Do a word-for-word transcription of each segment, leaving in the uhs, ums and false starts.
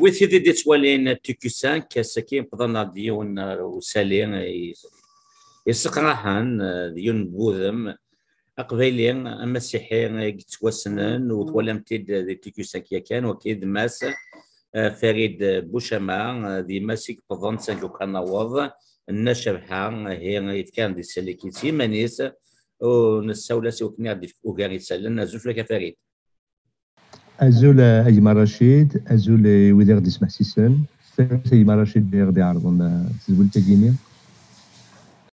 Wi tid i d-yettwalin T Q cinq, ass-agi wwḍen-aɣ-d yiwen, uh, usali i-, iseqraḥen, uh, d yiwen n wudem aqbayli amasiḥi i yettwassnen, u twalam-t-id di T Q cinq yakan, wagi d Mass, uh, Farid Bucama, uh, d yemma-s i yewwḍen s anga kan naweḍ, Nna Cabḥa, ihi yefkan di salik-is yiman-is, u nessawel-as i wakken ad d-yefk ugar isallen. Azul fell-ak a Farid. Azul a gma Racid, azul i wid i ɣ-d-ismeḥsisen. Tanemmirt a gma Racid i ɣ-d-iɛerḍen, eh, tazwelt-agi-nni.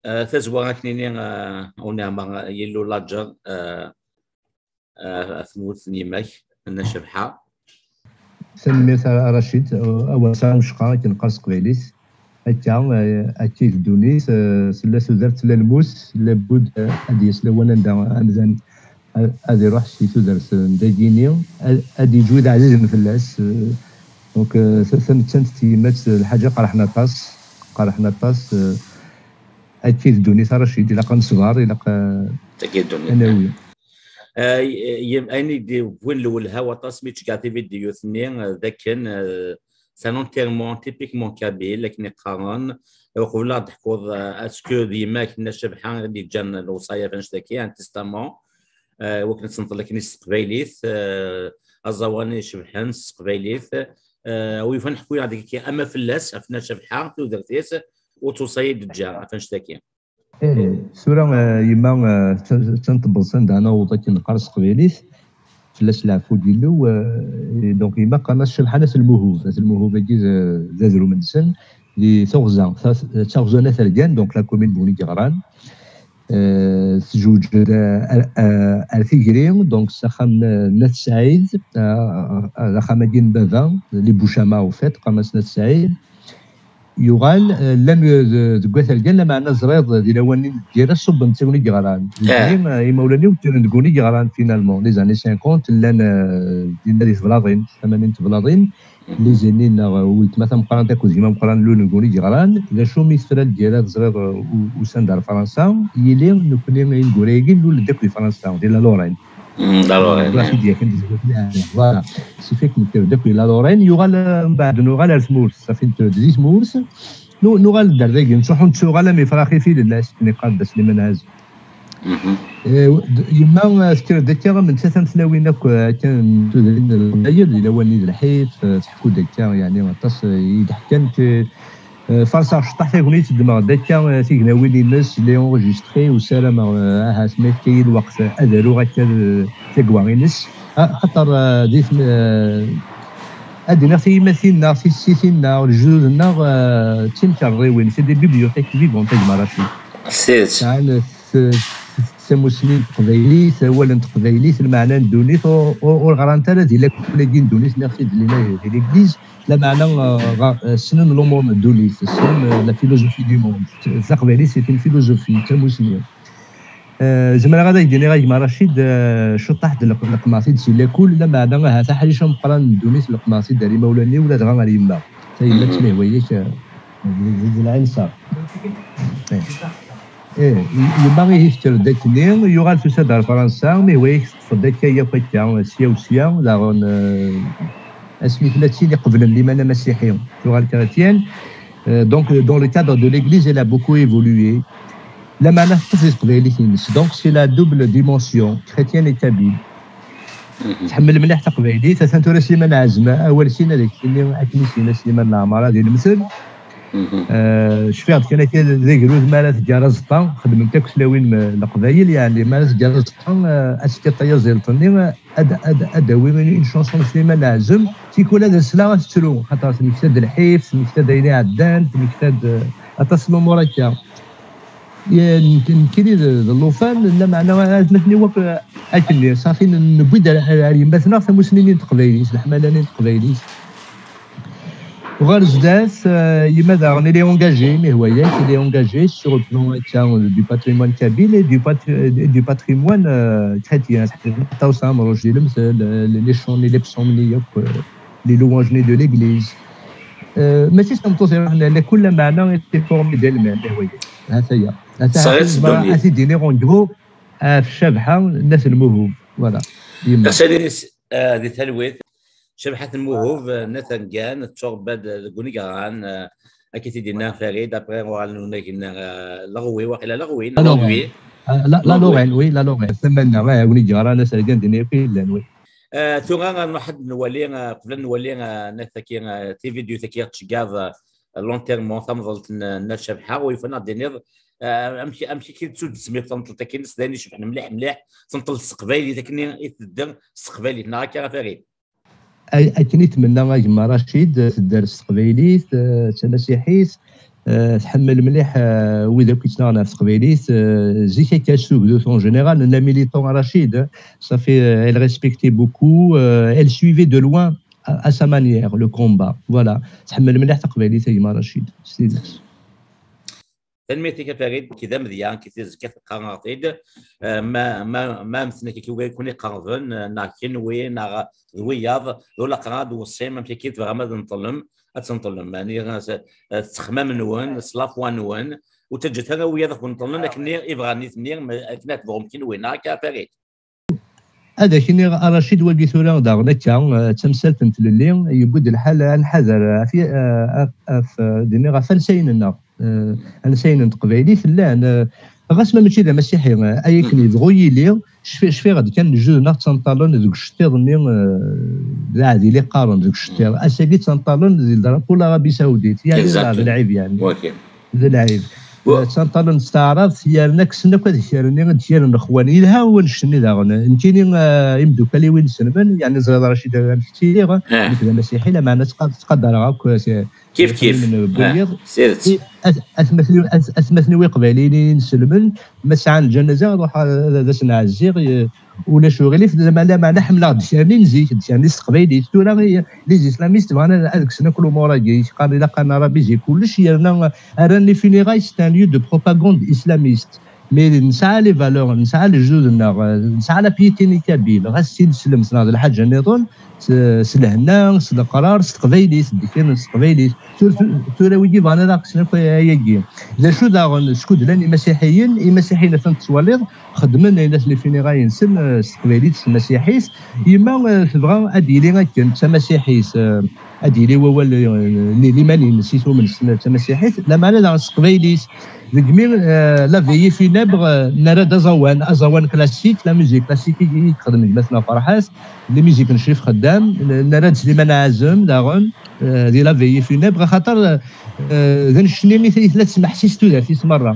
Eh, tazwara akken-nni, eh, uneɛma Yillu laǧer, eh, eh, ɣef tmurt n yemma-k, Nna Cabḥa. Tanemmirt a Racid, eh, awal s amecqa akken neqqar s teqbaylit. Akka, eh, akka i d ddunit, eh, tella tudert, tella lmut, labudd, eh, ad d-yas lawan anda amdan, eh, ad iruḥ si tudert n dagini, ad, ad yeǧǧ wid ɛzizen fell-as. Eh, donc, eh, ta-, tamettant n tyemmat, eh, lḥaǧa qerḥen aṭas, qerḥen aṭas, eh, akka i d ddunit a Racid, ilaq ad neṣber, ilaq, eh, Tagi d ddunit. Ad nawi. Eh, y-, y-, ayen i d-yewwin lwelha waṭas mi ttceggɛeɣ tividyut-nni, eh, d akken, eh, c'est un enterrement typiquement kabyle, akken i qqaren. Uqbel ad d-teḥkuḍ, eh, est-ce que d yemma-k Nna Cabḥa i d-yeǧǧan lewṣaya ɣef annect-agi, un testament, eh, wakken ad tenṭel akken s teqbaylit, eh, aẓawan icebḥen s teqbaylit, eh, u yufan ḥku-yaɣ-d akka ama fell-as, ɣef Nna Cabḥa, tudert-is, u d tewṣaya i d-teǧǧa ɣef annect-agi. Eh, tura, eh, yemma, eh, d ta-, d ta n tebbeẓt anda ara naweḍ akken neqqar s teqbaylit, fell-as leɛfu n Yillu, eh, donc yemma qqaren-as Cabḥa n At Lmuhub. At Lmuhub-agi d, d adrum-nsen, di Tuɣza, ta-, d taɣzwa n At Rgan, donc la commune n Buni Geɣran. Eh, tezweǧ-d, eh, ar, eh, ar Tigri, donc s axxam n, n At Saɛid, eh, d axxam-agi n baba, les Bouchama, au fait, qqaren-as n At Saɛid. Yuɣal, eh, llan, eh, de-, deg At Rgan, lameɛna ẓriɣ di lawan-nni n lgirra ṣubben-d seg Buni Geɣran. Eh. Nekni, eh, imawlan-iw kkren deg Buni Geɣran, finalement. Les années cinquante, llan, eh, dinna di teblaḍin, tamanin n teblaḍin. Mhm. Les aînés neɣ weltma tameqqrant akked gma ameqqran lulen deg Buni Geɣran. D acu mi tefra lgirra, teẓriḍ, eh, u-, usan-d ar Fransa. Yili, nekni ineggura-agi nlul-d akk di Fransa, di la Lorraine. Mm, la Lorraine, voilà. Voilà. Si fait que nekk d akk la Lorraine, yuɣal, eh, mbeɛd nuɣal ar tmurt, safi nekk di tmurt. Nu-, nuɣal-d ar dagi, nettruḥu nettuɣal am ifrax ifilellas, akken iqqar Dda Sliman Ɛazem. Mhm. Eh, d-, yemma, eh, tekker-d akka, am nettat am tlawin akk, eh, akka n tudrin n Leqbayel, di lawan-nni d lḥif, eh, teḥku-d akka, yeɛni aṭas, eh, i d-ḥkan, eh, farṣeɣ ceṭṭaḥ tagnit, ddmeɣ-d akka, eh, tignawin-ines, les enregistrés, u ssarameɣ, eh, ahat ma yefka-yi lweqt, eh, ad aruɣ akka, eh, tagwa-ines. Ah, xaṭer, eh, di tm-, eh, ad d-iniɣ tiyemmatin-nneɣ, tissit-nneɣ, lejdud-nneɣ, eh, d timkerriwin, c'est des bibliothèques vivantes, a gma Racid. S tidet. Sɛan, eh, t-, t-, tamusni n teqbaylit, awal n teqbaylit, lmeɛna n ddunit, ur, ur, ur ɣrant ara di lakul-agi n ddunit, nniɣ-t-id, di la-, di l'église, lameɛna, eh, ɣa-, eh, ssnen l'umur n ddunit, ssnen, eh, la philosophie du monde. Taqbaylit, c'est une philosophie, d tamusni. Eh, zemreɣ ad ak-d-iniɣ a gma Racid, eh, cuṭṭaḥ-d leq-, leqmeɣ-t-id si lakul, lameɛna ahat aḥric ameqqran n ddunit leqmeɣ-t-id ar imawlan-iw, ladɣa ar yemma. Tayemmat, mhm, ma ihwa-yak, eh, d, d, d lɛinṣer. Eh. Eh, yemma ihi tekker-d akkenni, yuɣal tusa-d ar Fransa, ma ihwa-yak teṭṭef-d akka yakk akka, sya u sya, daɣen, eh, asmi tella d tin iqeblen liman amasiḥi, tuɣal chrétienne. Euh, donc, euh, dans le cadre de l'église, elle a beaucoup évolué. Lameɛna teṭṭef di teqbaylit-ines. Donc, c'est la double dimension, chrétienne et kabyle. Mhm. Tḥemmel mliḥ taqbaylit. Atan tura Sliman Ɛazem, awal sin ad ak-tini akken i s-yenna Sliman Leɛmara di lemtel. Mhm. Euh, cfiɣ-d kan akka d agrud mi ara tger aẓeṭṭa, xedment akk tlawin n Leqbayel, yeɛni mi ara tger aẓeṭṭa, euh, ad tekker tayaziḍt-nni, ad, ad, ad d-tawi une chanson n Sliman Ɛazem, tikwal ad as-sleɣ ad tettru, xaṭer temmekta-d lḥif, temmekta-d ayen iɛeddan, temmekta-d, eh, aṭas n lumuṛ akka. Ye-, nekk-, nekkini d, d llufan, lameɛna atmaten-iw akk, eh, akkenni, safi n-, newwi-d ar, ar, ar yemma-tneɣ tamusni-nni n teqbaylit, leḥmala-nni n teqbaylit. Ɣer zdat, euh, yemma daɣen, elle est engagée, mi ihwa-yak, elle est engagée sur le plan, tiens, du patrimoine kabyle et du pat-, et du patrimoine, euh, chrétien. Taɣawsa amruj di lemtel, euh, les, les chants, les psaumes, les, euh, les louanges de l'église. Euh, mačči s tmeṭṭut iruḥen ar lakul, lameɛna elle est formée d'elle-même, mi ihwa-yak. Hata-ya. Hata, ad t-id-iniɣ en gros, ɣef Cabḥa n At Lmuhub. Voilà. Yemma. Ass-a, euh, di talwit. Cabḥa Tenmuhub, eh, n At Rgan, tetturebba-d deg unegran, eh, akka i t-id-yenna Farid, après uɣalen unagen, eh, Leɣwi, waqila Leɣwi, Leɣwi. La Lorraine, oui, la Lorraine. Tamanna, eh, unegran, At Rgan, din yakk i llan, oui. Eh, tura ad nruḥ ad nwali, eh, qbel ad nwali, eh, nat-agi, eh, tividyut-agi ttceggaḍ, eh, l'enterrement, tamḍelt n, n Nna Cabḥa, u yufan ad d-tiniḍ, eh, amek, amek i k-id-tessuddsem i tmeṭṭut-agi, s d ayen icebḥen mliḥ, mliḥ, tenṭel s teqbaylit, akken i tedder s teqbaylit, neɣ akka, a Farid? Akken i tmenna a gma Racid, tedder s teqbaylit, eh, d tamasiḥit, eh, tḥemmel mliḥ, eh, wid akk yettnaɣen ɣef teqbaylit, eh, zik akka s tugdut en général, nna militant Racid, eh, ça fait, eh, elle respectait beaucoup, eh, elle suivait de loin, à, à sa manière, le combat. Voilà. Tḥemmel mliḥ taqbaylit a gma Racid, s tidet. Tanemmirt-ik a Farid, nekk d amedya, nekk tizekka teqqareɣ-t-id. Eh, ma, ma, ma am tnekki win kun iqerben, eh, neɣ kenwi, neɣ d wiyaḍ, d ulaqra ad d-weṣṣim, amek akka i tebɣam ad nṭellem, ad tenṭellem. Ɛni, eh, s, eh, s texmam-nwen, s la foi-nwen, ur ttaǧǧat ara wiyaḍ ad ken-ṭellen akken i bɣan nitni, ma, akken ad tebɣum kenwi, neɣ akka a Farid? Ad ak-iniɣ a Racid, wagi tura daɣen akka, eh, d tamsalt n tlelli, yewwi-d lḥal ad nḥader ɣef, eh, ɣef, ɣef, eh, dini ɣef ansayen-nneɣ, eh, ansayen n teqbaylit llan, eh, ɣas ma mačči d amasiḥi, eh, ay akken yebɣu yili, cfi-, cfiɣ-d kan lejdud-nneɣ ttenṭalen deg uceṭṭiḍ-nni, eh, d aɛdil i qqaren deg uceṭṭiḍ. Ass-agi ttenṭalen di drapeau l'Arabie Saoudite, yani d lɛib, yani. D lɛib. Ttenṭalen s taɛrabt, yerna kksen akk adkir-nni i d-kkiren lexwan. Yelha wannect-nni daɣen. Nekkini, eh, imeddukal-iw inselmen, yeɛni teẓriḍ Racid amek ttiliɣ, nekk d amasiḥi, lameɛna ttqa-, ttqadareɣ akk, eh, kif kif. Atmaten-iw iqbayliyen inselmen, ma sɛan lǧanaza, ruḥ ad, ad asen-ɛezziɣ, eh, ulac uɣilif, lameɛna ḥemmleɣ ddkir-nni n zik, ddkir-nni s teqbaylit. Tura les islamistes bɣan ad, ad kksen akk lumuṛ-agi, qqaren ilaq ad narabizi kullec, yerna rran les funérailles c'est un lieu de propagande islamiste. Mais nesɛa les valeurs, nesɛa lejdud-nneɣ, nesɛa la piété n les kabyles, ɣas si leslemt neɣ d lḥaǧa nniḍen, s, s lehna, s leqrar, s teqbaylit, ddkir s teqbaylit. Tura, tura wigi bɣan ad aɣ-kksen akk ayagi. D acu daɣen, skud llan imasiḥiyen, imasiḥiyen atan tettwaliḍ, xeddmen ayen at les funérailles-nsen, eh, s teqbaylit, s tmasiḥit. Yemma, eh, tebɣa ad d-yili akken, d tamasiḥit, eh, ad d-yili wawal, eh, n liman-ines i tumen s tmasiḥit, lameɛna daɣen s teqbaylit. Degmi, eh, la veillée funèbre, eh, nerra-d aẓawan, aẓawan classique, la musique classique i, i yexdem gma-tneɣ Ferḥat, les musiques n Crif Xeddam, n-, nerra-d Sliman Ɛazem daɣen, eh, di la veillée funèbre, axaṭer, eh, d annect-nni i t-, i tella tesmeḥsis tudert-is merra.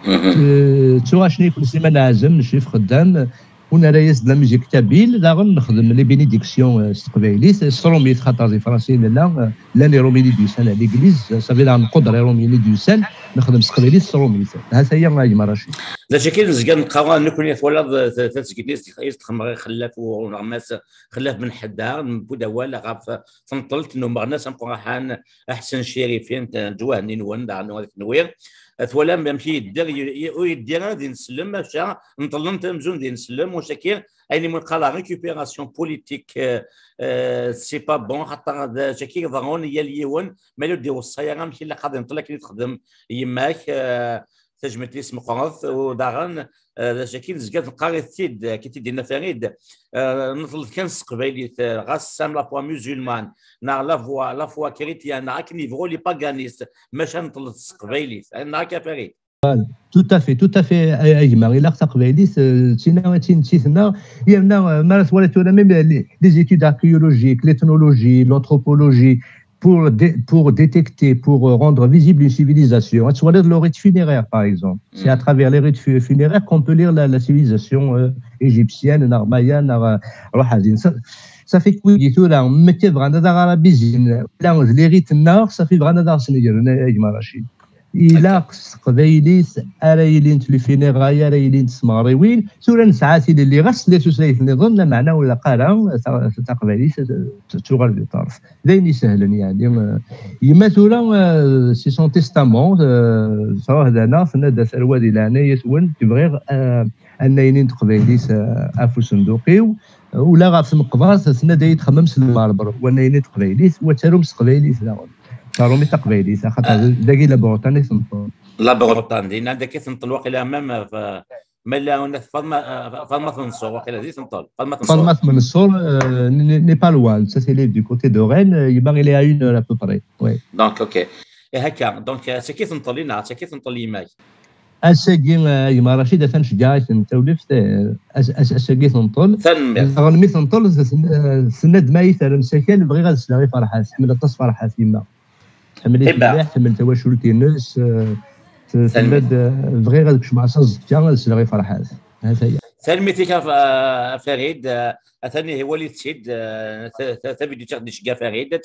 Eh, ttuɣ acni yakk n Sliman Ɛazem, n Crif Xeddam, u nerra-yas-d la musique kabyle, daɣen nexdem les bénédictions, eh, s teqbaylit, s trumit, xaṭer d ifransiyen nella, eh, llan irumiyen i d-yusan ar l'église, ça fait daɣen nquder irumiyen i d-yusan, nexdem s teqbaylit s trumit. Ha-t-aya a gma Racid. D acu akken nezga neqqar, nekkni twalaḍ, eh, t-, tasegni i s-d-, i s-d-xemmeɣ i Xellaf u-, uneɣmas Xellaf Ben Ḥedda, newwi-d awal ɣef tneṭṭelt n umeɣnas ameqqran Ḥsen Cirifi, n, n ttwahennin-wen, daɣen ad kenwi. Twalam amek i yedder, y-, y-, ur yeddir ara d ineslem, maca neṭṭlen-t amzun d ineslem, wacaki ayen i mu neqqar la récupération politique, euh, euh, c'est pas bon, xaṭer d acu akka i iḍerrun i yal yiwen, ma ur d-iweṣṣa ara amek ilaq ad inṭel akken i texdem yemma-k, euh, tajmilt-is meqqret, u daɣen, euh, d acu akka i nezga neqqar-it-id, akka i t-id-yenna Farid, euh, neṭṭlet kan s teqbaylit, euh, ɣas tesɛam la foi musulmane, neɣ la foi, la foi chrétienne, neɣ akken yebɣu les paganistes, maca neṭṭlet s teqbaylit, neɣ akka Farid? Voilà. Tout à fait, tout à fait, a, a gma, ilaq taqbaylit, euh, d tina, d tin, d tin-nneɣ, yerna, euh, mi ara twaliḍ tura, même les, les études archéologiques, l'ethnologie, l'anthropologie, pour dé-, pour détecter, pour, euh, rendre visible une civilisation. Ad twaliḍ le rite funéraire, par exemple. C'est à travers les rites fu-, funéraires qu'on peut lire la, la civilisation, euh, égyptienne, neɣ maya, neɣ, euh, ruḥ ad din. Ça, ça fait que wigi tura, mekka bɣan ad aɣ-arabizin, la, d les rites-nneɣ, ça fait bɣan ad aɣ-snegren, a, a gma Racid. Ilaq s teqbaylit ara yilint les funérailles, ara yilint tmeɣriwin. Tura nesɛa tilelli, ɣas tella tutlayt nniḍen, lameɛna ur ilaq ara ta-, taqbaylit ad tuɣal di ṭṭerf. D ayen isehlen, yeɛni, eh, yemma tura, eh, si son testament, eh, truḥ d-anaɣ, tenna-d: "A tarwa, di leɛnaya-twen, bɣiɣ, eh, annayen n teqbaylit, eh, ɣef usenduq-iw." Ula ɣef tmeqbert, tenna-d: "Ay txemmem s lmarbre, wannayen n teqbaylit, wa ttarum s teqbaylit daɣen." Ttarum i taqbaylit, axaṭer d-, dagi la Bretagne i tenṭel. La Bretagne, dinna dagi tenṭel waqila même ɣef, Ma la, Faḍma, eh, Faḍma Tmenṣur, waqila di Tenṭel. Faḍma Tmenṣur. Faḍma Tmenṣur, euh, n'est, n'est pas loin. Ça, c'est du côté de Rennes. Euh, il est à une heure à peu près. Oui. Donc, ok. Et haka, donc, euh, c'est qui Tenṭel, Ina ? C'est qui Tenṭel, Imak ? Ass-agi, euh, gma Rachid, atan ceggeɛ-ak n tawlift, euh, ass-, ass-, ass-agi Tenṭel. Tanemmirt. Daɣen mi Tenṭel, euh, tenna-d ma i terrem s akal, bɣiɣ ad sleɣ i Ferḥat. Tḥemmel aṭas Ferḥat, yemma. Tḥemmel-it mliḥ, tḥemmel tawacult-ines, eh, t-, tenna-d, eh, bɣiɣ ad kecmeɣ s aẓekka ad sleɣ i Ferḥat. Ha-t-aya. Tanemmirt-ik a F-, a Farid, eh, atan ihi walit-tt-id, eh, ta-, ta-, tavidyut i ɣ-d-iceggeɛ Farid.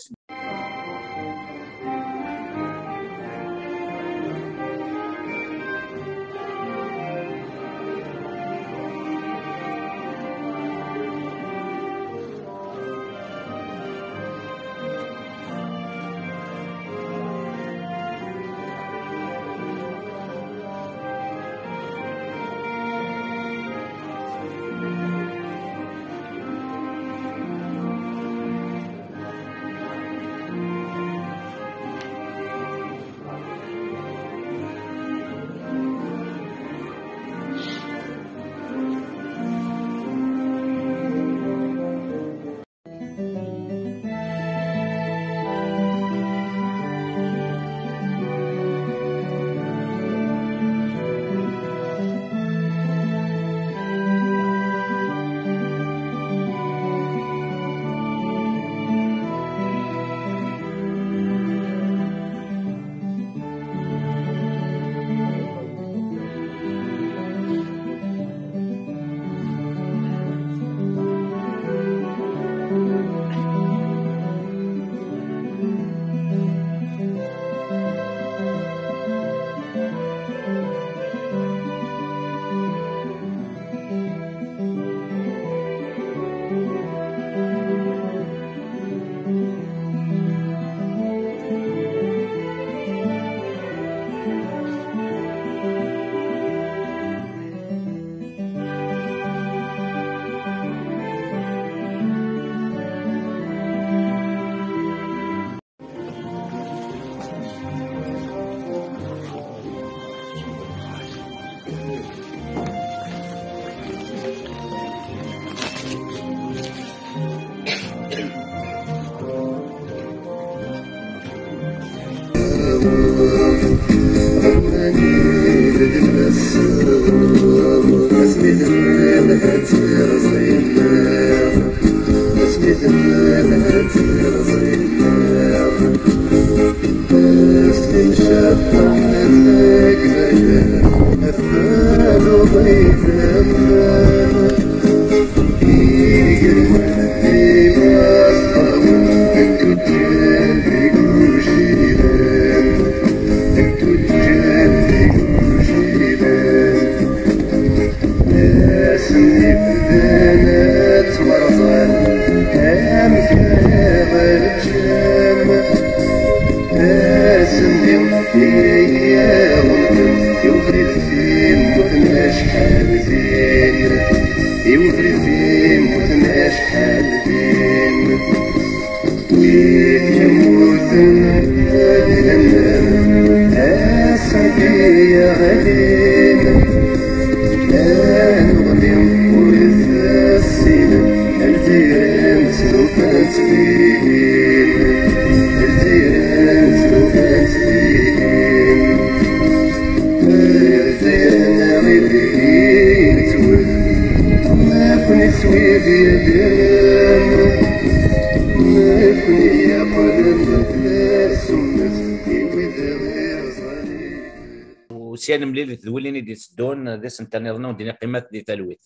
Usyan mlilit d wulin i d-itteddun, d asentan iḍen ur d-ini qqimat di talwit.